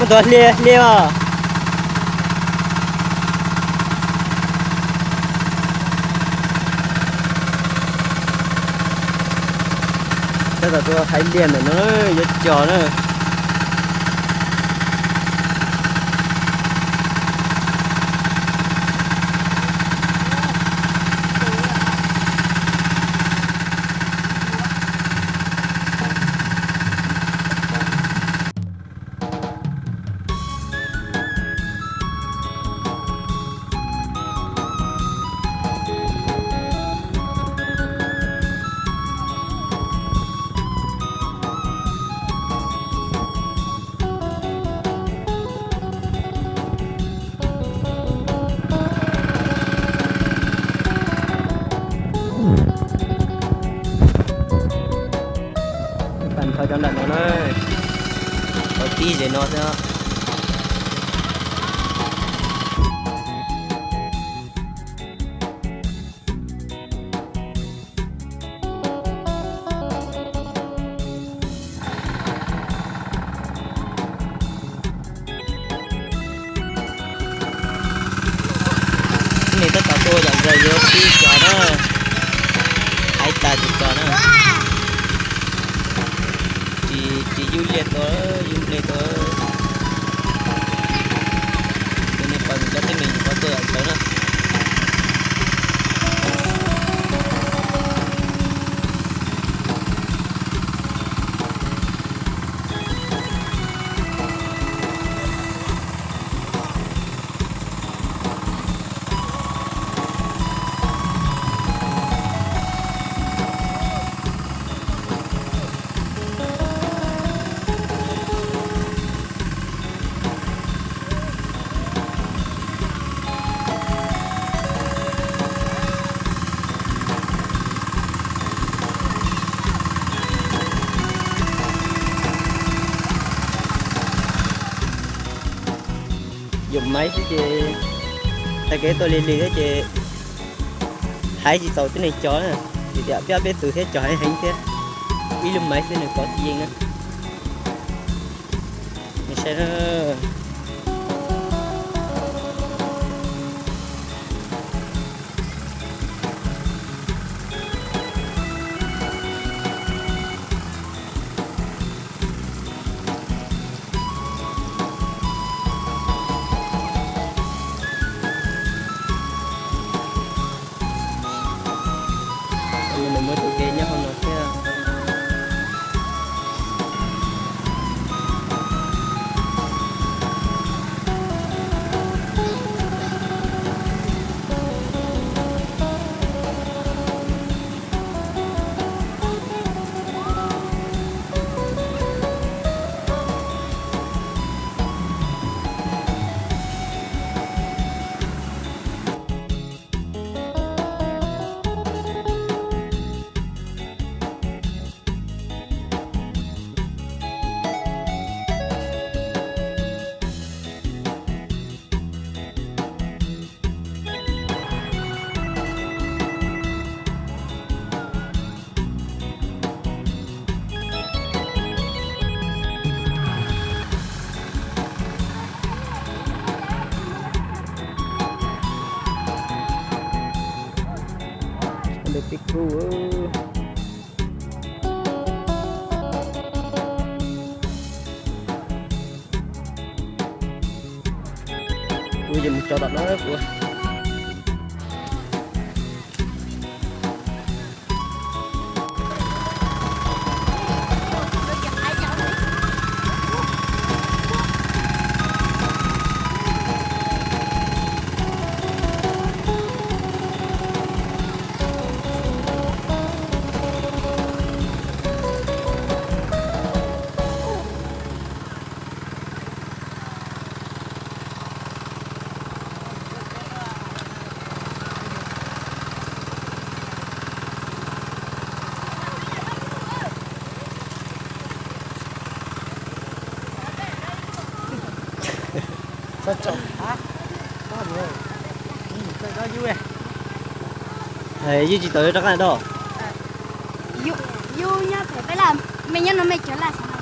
Muaj tus hlias hlias os. Tab tom tus hais lias ntawm no yuav cog na. Tag nrho cov nram no na, tau tib ze no xwb. Nws tab tom tuaj zom zaws yuav pib cog na, hais tas tsis cog na. Tsis, tsis yub liaj tua, yub liaj tua. Ces nej pom nws cov teeb meem nws qhov tuaj zom zaws na. Yuav maiv xwb ces tag kev tuaj lig lig thiab ces hais tsis txaus tib neeg cog na, vim tias peb peb tus thiab cog heev heev thiab. Ib lub maiv xwb nws kov tsis yeej na. Nws saib na. Nws muaj tus ke nyob hauv no thiab. Ntawm peb kub. Kuv yuav mus tso tom no kuv. Yus tsis tau rov qab dab. Yus nyob pem peb laj, mej nyob no mej cov laj xav no.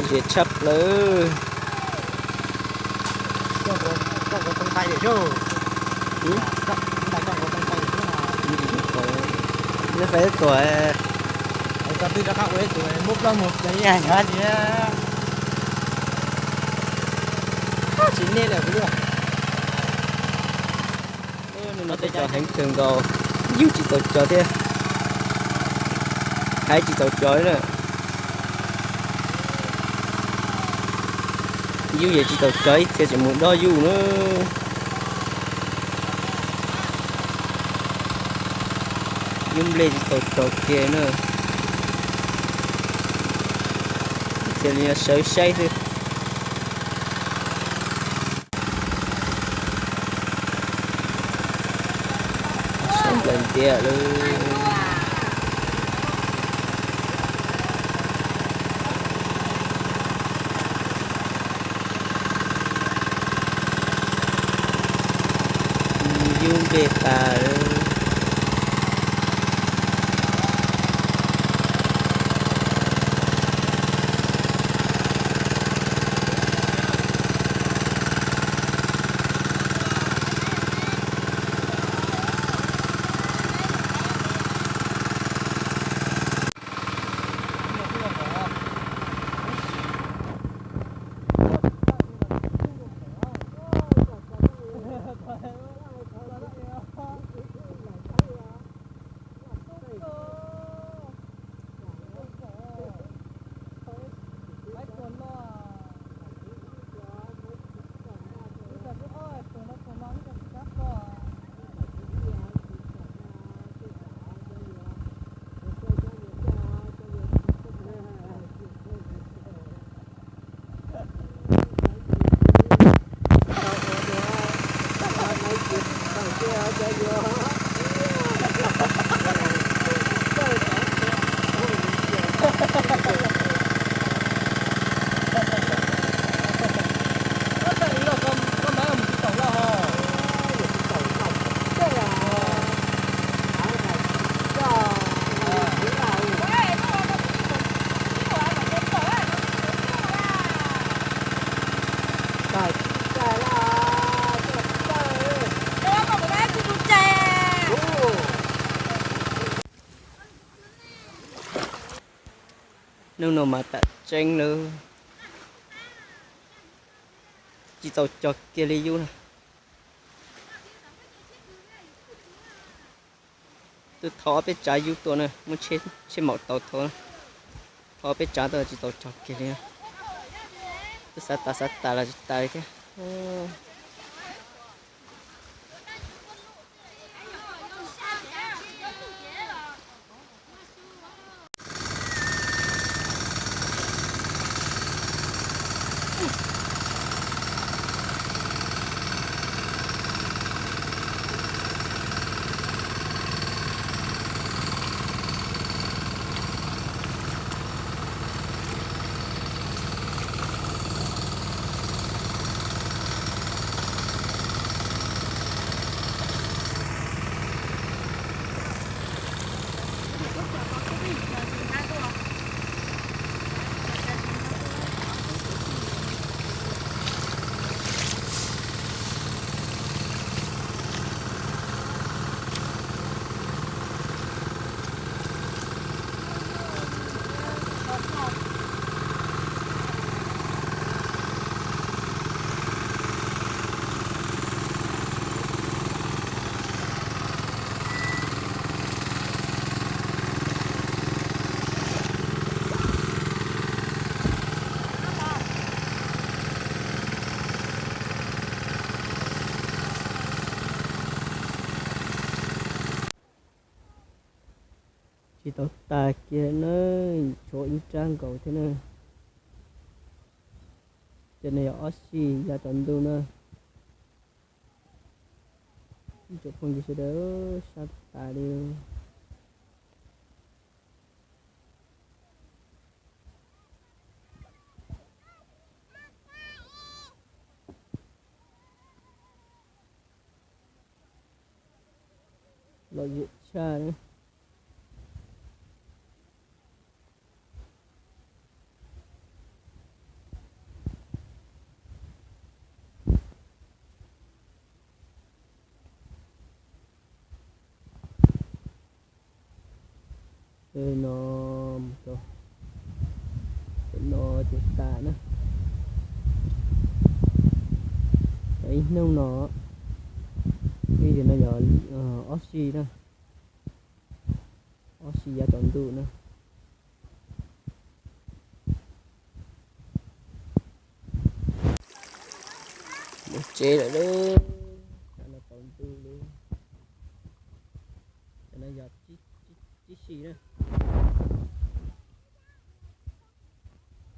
Tias tshaj plaws. Nej fais tuam, tsis nej lawm. Hnub no tej cov heev kawg nkaus, yug tsis txaus cog thiab, haiv tsis txaus cog li na. Yug yeej tsis txaus cog, ib txhia tseem mus dob yug na. Yug nplej tsis txaus cog kiag na, ib txhia li sawv saib xwb. Sawv nplaws ntiav lawm. Yug nplej tas lawm. Hnub no mas tam tseeb lawm, tsis txaus cog kiag li yub na. Twb thau ob peb tsav yub tuaj na, muab tsheb maum tau thau, thau ob peb tsav tuaj tsis txaus cog kiag li. Twb xav tas xav tas los tsis tas li thiab. Tsis tau tas kiag na, tshuav ib rab nkaus thiab na. Cov no yog ob sij ya rau ntuj na. Ib tsoom phooj ywg sawv daws, sab tas li. Lom zem tshaj na. No, no ces tas na. Cov ib hnub no, ib zaug no yog ob si na, ob si yav tsaus ntuj na. Mus tsev lawm lauj, tam no tsaus ntuj lauj. Tam no yog tsib si na,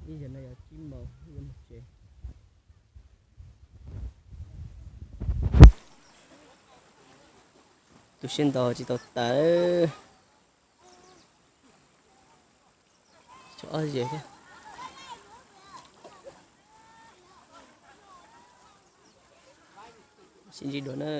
ib zaug no yog tsib moos yuav mus tsev. Tu siab ntau tsis tau tas. Tshuav ob zes thiab. Sib ntsib dua na.